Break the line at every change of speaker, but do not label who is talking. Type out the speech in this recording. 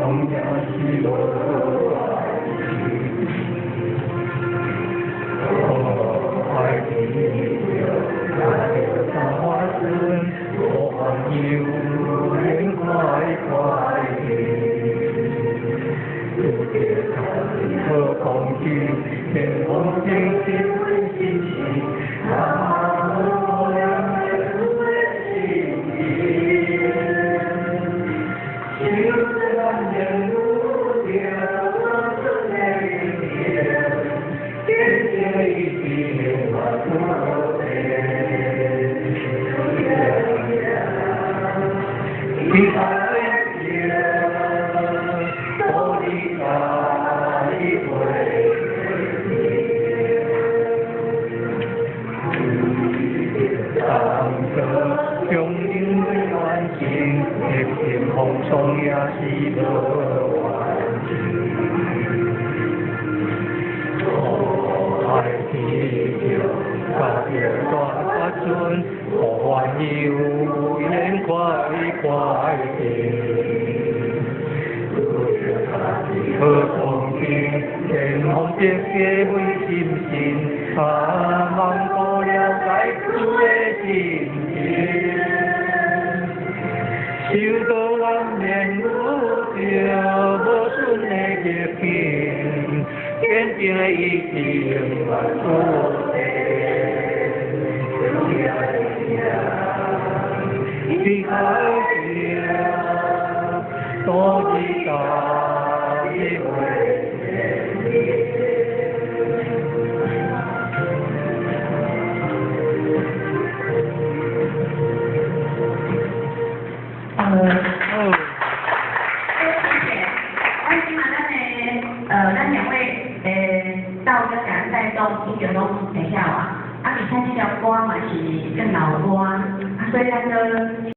拢也是無愛情。愛記著，家己大孫，無煩憂，免快快樂。拄著家己好光景，天空靜靜心情，那無量的心情。想難免遇著無順的緣，堅定意志萬不變。你愛着，多你家己會。當初相認為完成，歷經風霜也是無完成。愛記著，家己大發尊，無煩憂，免快快樂。拄著家己好光景，天空的結為心心，啊，茫無了解主的心情。想到難免遇著無順的逆境，堅定的意志萬不變。你愛著，多一家的話。
好，謝謝。我這馬咱兩位道哥佮戴東已經攏會曉啊，啊，而且這條歌嘛是更老歌，啊，所以咱都。